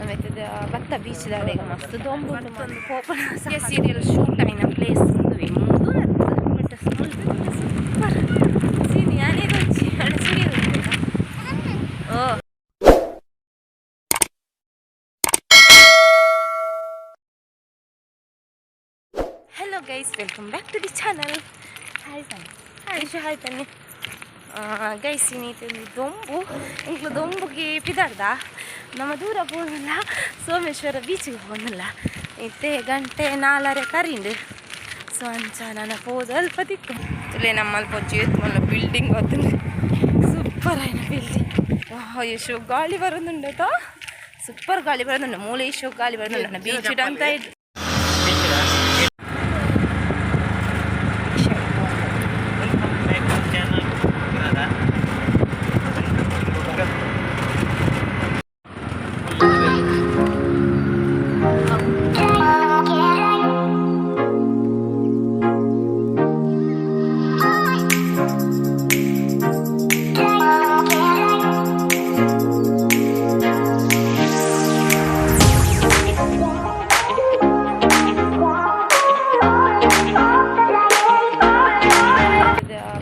ನಮ್ಮ ಬತ್ತ ಬೀಚ್ ದಾಡೆಗೆ ಮಸ್ತ್ ದೊಂಬುಂಡು ಪೋಪುನ ಸೀರಿಯಲ್ ಶೂಟ್ ಆಯಿನ ಪ್ಲೇಸ್ ಉಂದುವೆ ಮುಂದು ಬಟ್ ಸೂಪರ್ ಸೀನ್ ಯಾನೇದೊಂಜಿ ಸೀರಿಯಲ್. ಓ, hello guys, welcome back to the channel. Hi ಬನ್ನಿ hi, hi ಬನ್ನಿ ಗೈಸ್. ಇನ್ನೀತ ದೊಂಬು, ಇಂಕ್ಲು ದೊಂಬುಗೆ ಪಿದಾರ್ದ ನಮ್ಮ ದೂರ ಪೋದಿಲ್ಲ, ಸೋಮೇಶ್ವರ ಬೀಚಿಗೆ ಪೋದಿಲ್ಲ. ಇತ್ತೆ ಗಂಟೆ 4:30 ಕರಿಂಡು. ಸೊ ಅಂಚ ನನ್ನ ಪೋದು ಅಲ್ಪ ತಿಕ್ಕು ತುಲೆ. ನಮ್ಮಲ್ಪ ಒಂಜಿ ಏತ್ ಮಲ್ಲ ಬಿಲ್ಡಿಂಗ್ ಗೊತ್ತುಂಡು, ಸೂಪರ್ ಆಯ್ನ ಬಿಲ್ಡಿಂಗ್. ಎಷ್ಟು ಗಾಳಿ ಬರೋದುಂಡು, ಸೂಪರ್ ಗಾಳಿ ಬರೋದುಂಡು. ಮೂಲೆ ಇಷ್ಟು ಗಾಳಿ ಬರೋದುಂಡು ಬೀಚ್ ಅಂತ.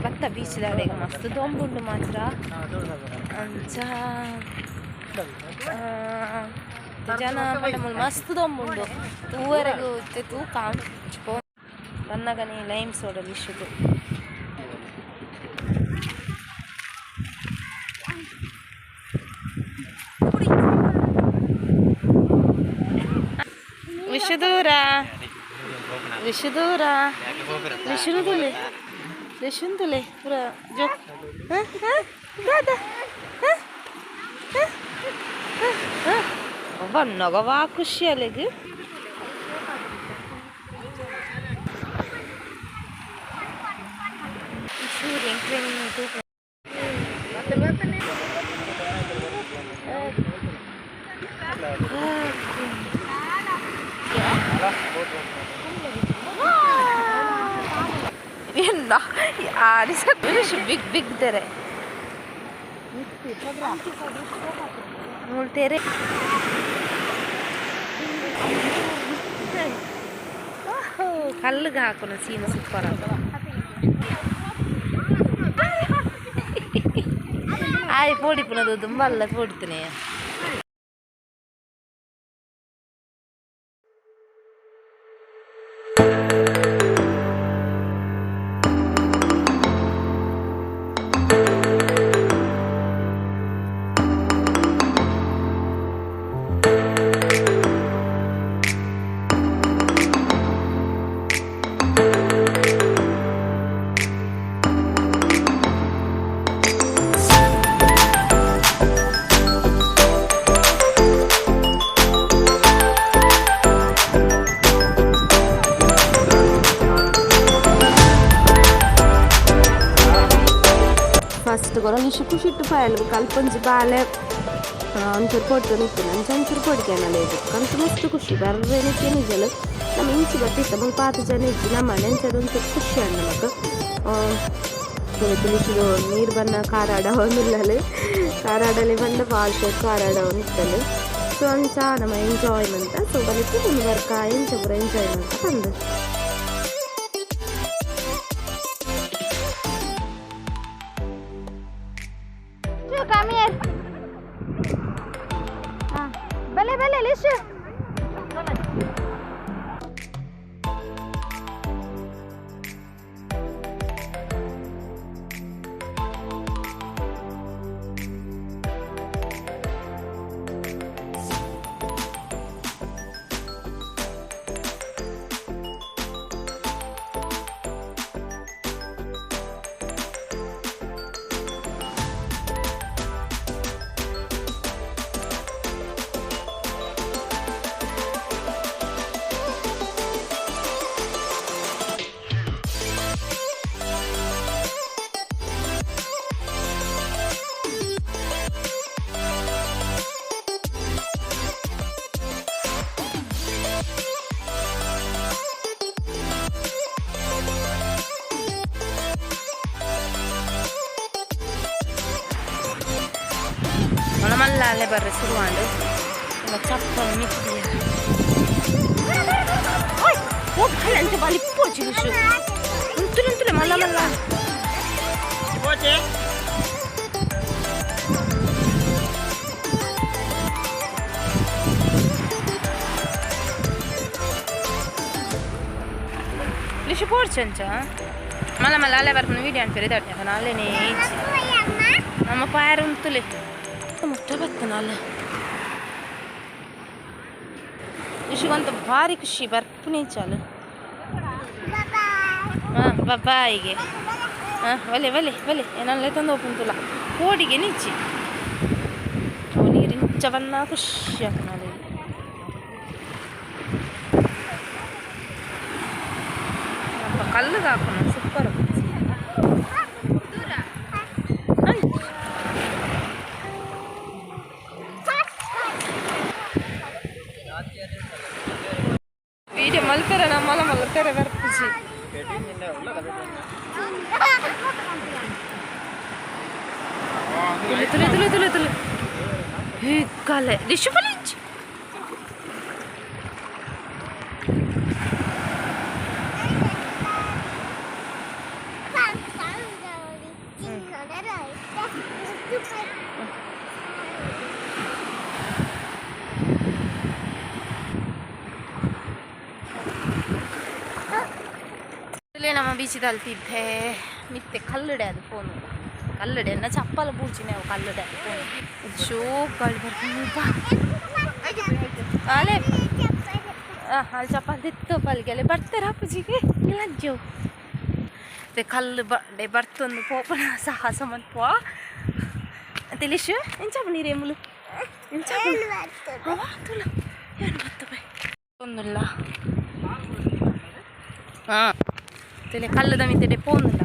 ಬತ್ತ ಬೀಚ್ ದಾಡೆಗೆ ಮಸ್ತ್ ದೊಂಬುಂಡು ಮಾತ್ರ. ಅಂಚ ಜನ ಪಂಡ ಮಸ್ತ್ ದೊಂಬುಂಡು. ತೂವರೆಗೂ ಇತ್ತೆ ತೂಕ ಬನ್ನಗನೆ ಲೈಮ್ ಸೋಡ ವಿಶುಗು. ವಿಶುದೂರ ವಿಶುದೂರ ವಿಶುನುದುಲೆ ಲಿಶುಂದುಲೆ ಪೂರ ಜೋ. ದಾದಾ ಬನ್ನಗ ವಾ ಖುಷಿ ಅಲೆಗ್. ಸೂರ್ಯ ಎಂದ ಆಡಿಸ ಬಿಗ್ ಬಿಗ್ ತೆರೆ ಮೂಲು ತೆರೆ. ಕಲ್ಲಿಗೆ ಹಾಕೋಣ ಸೀನ್ ಸೂಪರ್. ಆಯ್ ಪೋಡಿಪುನದು ತುಂಬ ಅಲ್ಲ ಪೋಡ್ತೀನಿ. ಫಸ್ಟ್ ಕೊರ ನಿಶು ಖುಷಿಟ್ಟು ಪಾಯಲ್ ಕಲ್ಪೊಂಜಿ ಬಾಲೆ ಒಂಚೂರು ಪೊಡ್ದು ನಿಂತು ಅಂಚ ಒಂಚೂರು ಪೊಡಿಗೆ ಇದು ಕಂತು ಮಸ್ತ್ ಖುಷಿ ಬರ್ರೆ ನಿಜಲು. ನಮ್ಮ ಇಂಚಿ ಬತ್ತಿತ್ತ ಮುಲ್ಪ ಆತ್ ಜನ ಇಜ್ಜಿ ನಮ್ಮ ಅಂಚದ ಒಂಚೂರು ಖುಷಿ ಅಂಡ್ ನಮಕ್. ತುಳಿಸಿದು ನೀರು ಬಣ್ಣ ಕಾರಾಡವನಿಲ್ಲಲು ಕಾರಾಡಲಿ ಬಣ್ಣ ಭಾಳ ಶೋಕ್ ಕಾರಾಡವನಿತ್ತಲು. ಸೊ ಅಂಚ ನಮ್ಮ ಎಂಜಾಯ್ ಮಂತ. ಸೊ ಬಲಿತ್ತು ಮುಂದುವರ್ಕ ಎಂಚ ಪೂರ ಎಂಜಾಯ್ ಮಂತ ಬಂದು. Come here. ಬಲೆ ಬಲೆ ಲಿಶು. ಮಲ್ಲ ಅಲ್ಲೇ ಬರ್ರಿ ಶುರುವಾಂಡು. ಚಪ್ಪಲ್ ಮಿತ್ತಿ ಓಯ್ ಓ ಭಾಳ ಅಂತ ಬಾಲಿ ಪೋಚಿ ಖುಷಿ ಉಂಟು ಉಂಟು ಮಲ್ಲ ಮಲ್ಲ. ಲಿಶು ಪೋರ್ಚಂಚ ಮಲ್ಲ ಮಲ್ಲ ಅಲ್ಲೇ ಬರ್ಪುನ ವೀಡಿಯೋ ಅನ್ಪೇರು ಇದಾಟೆ ಅಲ್ಲೇನೇ. ನಮ್ಮ ಪಾಯರ್ ಉಂತುಲೆ ಮುಟ್ಟ ಬತ್ತನ ಅಲ್ಲ. ಲಿಶುಗಂತ ಭಾರಿ ಖುಷಿ ಬರ್ಪುನೆ ಚಾಲು. ಹಾಂ, ಬಾಯಿಗೆ. ಹಾಂ, ಒಲೆ ಒಲೆ ಒಲೆ ಏನಲ್ಲೇ ತಂದು ಓಪುಂತುಲ ಕೋಡಿಗೆ ನಿಚ್ಚಿ ನೀರು ಇಂಚ ಬನ್ನ ಖುಷಿ ಆಗ್ತದೆ. ಕಲ್ಲು ಹಾಕೋಣ, ಸೂಪರ್. ವೀಡಿಯೋ ಮಲ್ಪೆರ ಮಲ್ಲ ಮಲ್ಲ ತೆರೆ ಬರ್ಪುಜಿ. ತುಲೆ ತುಲೆ ತುಲೆ ತುಲೆ ತುಲೆ ಹೇ ಕಾಲೆ ರಿಷು ಬಲಿಂಚ್. ನಮ್ಮ ಬೀಚಿದ ಅಲ್ತಿದ್ದೆ ಮಿತ್ತೆ ಕಲ್ಲಡೆ ಅದು ಫೋನು ಕಲ್ಲಡೆ ಎನ್ನ ಚಪ್ಪಲ ಬೂರ್ಚಿನೆ ಅವು ಕಲ್ಲಡೆ ಅದು ಫೋನು ಶೋಕ್ ಗಾಳಿ ಬರ್ಕೊಂಡು ಬಾ ಅಲೆ ಅಲ್ಲಿ ಚಪ್ಪಲ್ ದಿತ್ತು ಪಲ್ಗೆಲೆ ಬರ್ತಾರೆ ಅಪ್ಪಜಿಗೆ ಲಜ್ಜು. ಮತ್ತೆ ಕಲ್ಲು ಬಡೆ ಬರ್ತೊಂದು ಪೋಪನ ಸಾಹಸ ಮನ್ಪುವ ತಿಳಿಶು. ಎಂಚ ನೀರೇಮುಲು ಎಂಚ ತುಲ ಏನು ಬತ್ತ ಬೈ ಒಂದುಲ್ಲ. ಹಾಂ, ತುಲೆ ಕಲ್ಲುದ ಮಿತ್ತಡೆ ಪೋಂದುಲ್ಲ.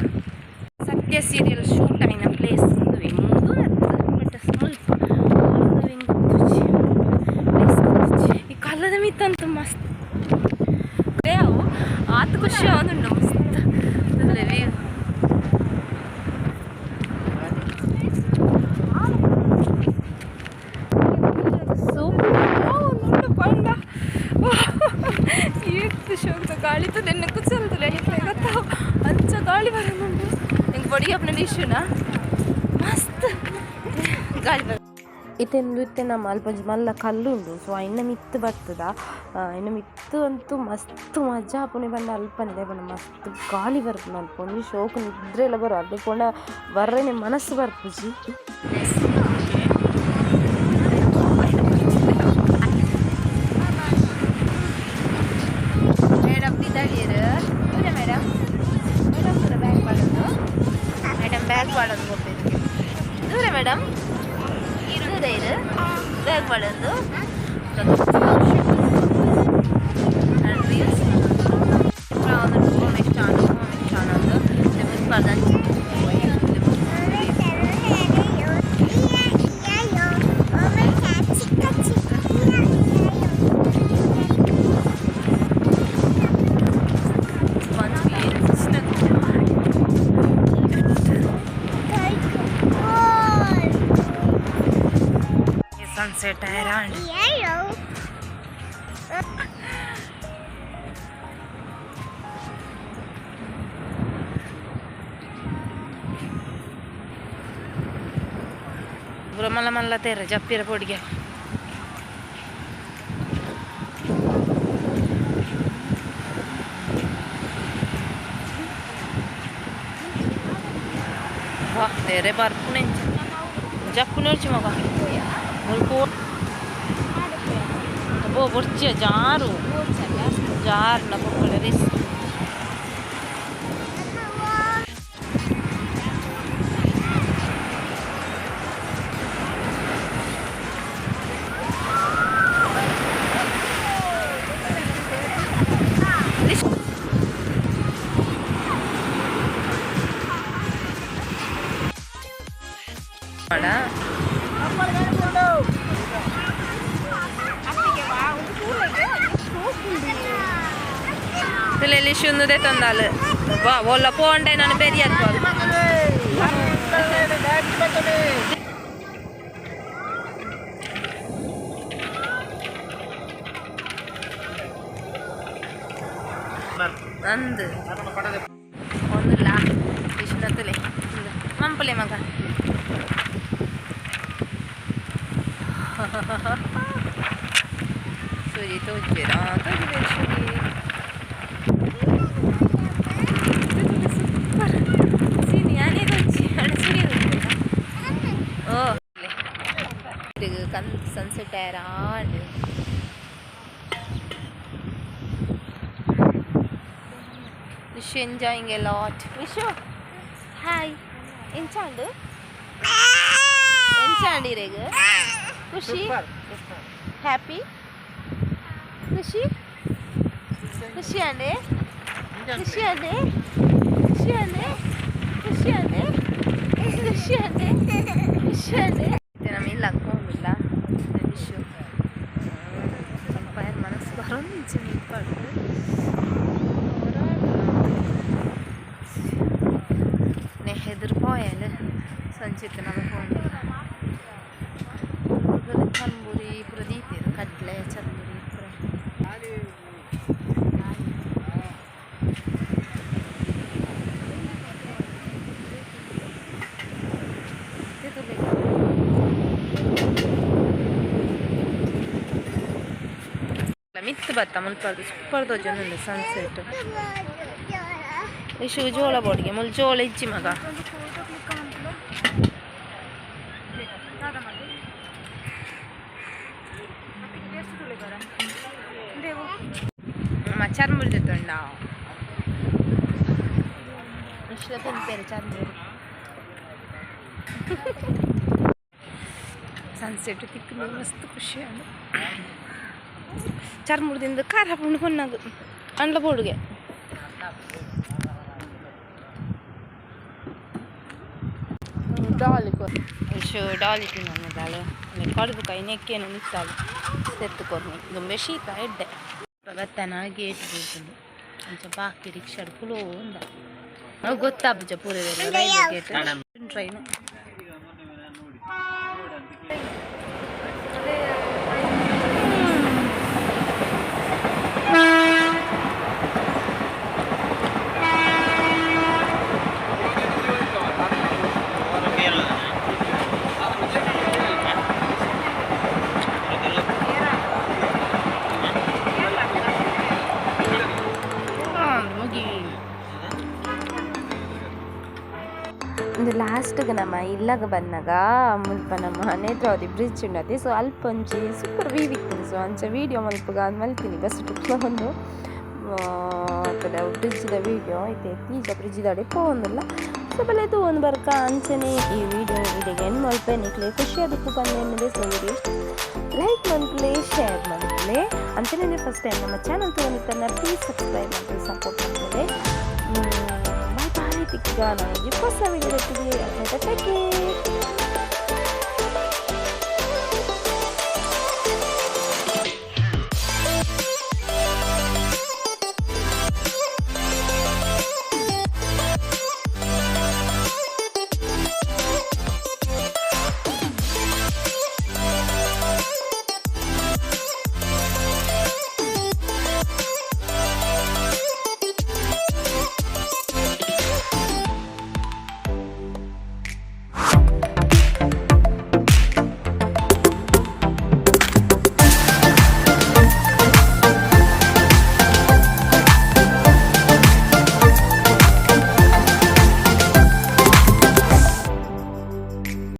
ಸತ್ಯ ಸೀರಿಯಲ್ ಶೂಟ್ ಆಯಿನ ಪ್ಲೇಸ್ ಉಂದುವೆ ಮುಂದು, ಬಟ್ ಮುಲ್ಪ ಪ್ಲೇಸ್. ಈ ಕಲ್ಲದ ಮಿತ್ತಂತೂ ಮಸ್ತ್ ಅವು ಆತ ಖುಷಿ ಆವೊಂದುಂಡು ಮಸ್ತ್ ವ್ಯೂ. ಸೂಪರ್ ಪಂಡ ಏತ್ ಶೋಕ್ದ ಗಾಳಿ ತುಲೆ ಕುಚ್ಚಲ್ದುಲೆ ಗೊತ್ತಾ ಅಂಚ ಗಾಳಿ ಬರೋದುಂಟು. ಎಂಕ್ ಬಡಿ ಅಪ್ಪನ ಡಿಶ್ಯುನಾ ಮಸ್ತ್ ಗಾಳಿ ಬರ ಇತ್ತೆಂದು ಇತ್ತೆ ನಮ್ಮ ಅಲ್ಪ ಒಂಜಿ ಮಲ್ಲ ಕಲ್ಲು ಉಂಡು. ಸೊ ಐನ ಮಿತ್ತ್ ಬರ್ತದ. ಐನ ಮಿತ್ತ್ ಅಂತೂ ಮಸ್ತ್ ಮಜಾ ಆಪುನಿ ಪಂಡ ಅಲ್ಪನೆ ಪಂಡ ಮಸ್ತ್ ಗಾಳಿ ಬರ್ಪುಂಡು. ಅಲ್ಪ ಒಂಜಿ ಶೋಕು ನಿದ್ರೆ ಎಲ್ಲ ಬರು ಅಲ್ಪ ಪೋಂಡ ಬರ್ರೆನೆ ಮನಸ್ಸು ಬರ್ಪುಜಿ. ಮೇಡಮ್ ಬಿದ್ದಾಳಿಯರು ದೂರ ಮೇಡಮ್ ಮೇಡಮ್ ದೂರ ಬ್ಯಾಗ್ ಮಾಡೋದು ಮೇಡಮ್ ಬ್ಯಾಗ್ ಮಾಡೋದು ಹೋಗ್ಬೇಕು ದೂರ ಮೇಡಮ್ ದೂರ ಇದು ಬ್ಯಾಗ್ ಮಾಡೋದು. ರೀಲ್ಸ್ ನೆಕ್ಸ್ಟ್ ಆನ್ ನೆಕ್ಸ್ಟ್ ಆನ್ ಅಂದು. ಸನ್ಸೆಟ್ ಐರಾಂಡ್. ಪೂರ ಮಲ್ಲ ಮಲ್ಲ ತೇರ ಜಪ್ಪಿರ ಪೊಡಿಗೆ. ವಾ ತೇರೆ ಬರ್ಪುನೆಂಚ ಜಪ್ಪುನೊರ್ಚಿ ಮಗ ಮುಲ್ಕೋ ಬೋ ಬೊರ್ಚಿಯ ಜಾರು ಜಾರ್ನ ಪೊಕ್ಕಳೆ ರಿಸ್ಕ್. ಮಾಡ ಲಿಶುಂದುದೆ ತಂದಾಲು ವಾ ಒಲ್ಲ ಪೋಂಡೆ ನಾನು ಬೆರಿಯತ್. ಅಂದು ಒಂದುಲ್ಲ ವಿಷ್ಣುತಲೆ ಮಂಪಲೆ ಮಗ. ಸೂಜಿ ತೋಜ್ಬೇರ ತೋಜ್ಬೇರ ಸೂಜಿ ಸೂಪರ್ ಸೀನಿ ಅನೇ ತೋಜಿ ಅಣ್ಣ ಸೂರ್ಯ. ಓ ಕನ್ ಸನ್ಸೆಟ್ ಆಯರಾಂಡ್. Vishu enjoying a lot. Vishu hi. ಎಂಚಾಂಡು ಎಂಚಾಂಡಿರೇಗ? ಖುಷಿ, ಹ್ಯಾಪಿ, ಖುಷಿ, ಖುಷಿ ಅಂಡೆ, ಖುಷಿ ಅಂಡೆ, ಖುಷಿ ಅಂಡೆ, ಖುಷಿ ಅಂಡೆ, ಖುಷಿ ಅಂಡೆ, ಖುಷಿ ಅಂಡೆ. ನಮ್ಮ ಇಲ್ಲ ಹೋಗಿಲ್ಲ ವಿಶು ಸ್ವಲ್ಪ ಮನಸ್ಸು ಬರೋಂಚು ನಿಂತ್ಕೊಂಡು ಹೆದರು ಪೋಯಲ್ ಸಂಚಿತ ನಮ್ಮ ಹೋಗಿಲ್ಲ. ಚರ್ಮುರಿ ಪೂರ ದೀತೆರ್, ಕಡಲೆ ಚರ್ಮುರಿ ಪೂರ. ಮಿತ್ತು ಬತ್ತ ಮುಲ್ಪರ್ದು ಸೂಪರ್ ತೋಜೊಂದುಂಡು ಸನ್ಸೆಟ್. ವಿಶು ಜೋಳ ಬೋಡಿಗೆ ಮುಲ್ ಜೋಳ ಇಜ್ಜಿ ಮಗ. ಅಮ್ಮ ಚರ್ಮುರಿ ದೆತ್ತೊಂಡ ವಿಶ್ವ ತಿನ್ಪೇರು ಚರ್ಮುರಿ. ಸನ್ಸೆಟ್ ತಿಕ್ಕು ಮಸ್ತ್ ಖುಷಿ ಆಂಡ್. ಚರ್ಮುರಿದಿಂದ ಖಾರ ಹಾಕೊಂಡು ಕೊನ್ನಾಗ ಅಂಡ್ಲ ಬೋಡುಗೆ. ಡಾಲಿ ಶು ಡಾಲಿ ತಿನ್ನೋದಾಳು ಕಡುಬು ಕೈ ನೆಕ್ಕೇನು ನಿತ್ತಾಳು ತೆತ್ತು ಕೊರ್ನಿ ದುಂಬೆ ಶೀತ ಎಡ್ಡೆ ಬತ್ತನ ಗೇಟ್ ಬೂರ್ದುಂಡು. ಅಂಚ ಬಾಕಿ ರಿಕ್ಷಾಡ್ ಪುಲೋ ಉಂದ. ಅವು ಗೊತ್ತಾಪುಜ ಪೂರ ರೈಲ್ವೆ ಗೇಟ್ ಟ್ರೈನ್. ಮುಗಿ. ಒಂದು ಲಾಸ್ಟ್ಗೆ ನಮ್ಮ ಇಲ್ಲಗ ಬನ್ನಗ ಮುಲ್ಪ ನಮ್ಮ ನೇತ್ರಾವತಿ ಬ್ರಿಡ್ಜ್ ಉಂಡತೆ. ಸೊ ಅಲ್ಪ ಒಂಜಿ ಸೂಪರ್ ವ್ಯೂ ಇತ್ತು. ಸೊ ಅಂಚ ವೀಡಿಯೋ ಮಲ್ಪುಗ ಅಂದ್ ಮಲ್ತೀನಿ. ಬಸ್ ಒಂದು ಬ್ರಿಡ್ಜ್ದ ವೀಡಿಯೋ ಐತೆ. ತೀಜ ಬ್ರಿಡ್ಜ್ದಡೆ ಪೋವೊಂದುಲ್ಲ. ಸೊ ಬಲೆ ತೂವೊಂದು ಬರ್ಕ. ಅಂಚನೆ ಈ ವೀಡಿಯೋ ಇಡೆಗೆ ಎಂಡ್ ಮಲ್ಪೆ. ನಿಕ್ಲೆ ಖುಷಿ ಆದಿಪ್ಪು ಪಂದ್ ಸೊ ವಿಡಿಯೋ ಲೈಕ್ ಮನ್ಪುಲೆ, ಶೇರ್ ಮನ್ಪುಲೆ. ಅಂಚನೆ ಫಸ್ಟ್ ಟೈಮ್ ನಮ್ಮ ಚಾನಲ್ ತೂವೊಂದಿತ್ತಂಡ ಪ್ಲೀಸ್ ಸಬ್ಸ್ಕ್ರೈಬ್ ಮಲ್ಪುಲೆ, ಸಪೋರ್ಟ್ ಮನ್ಪುಲೆ. Bye bye. ತಿಕ್ಕ ನಾನು ಹೊಸ ವಿಡಿಯೋ. Take care.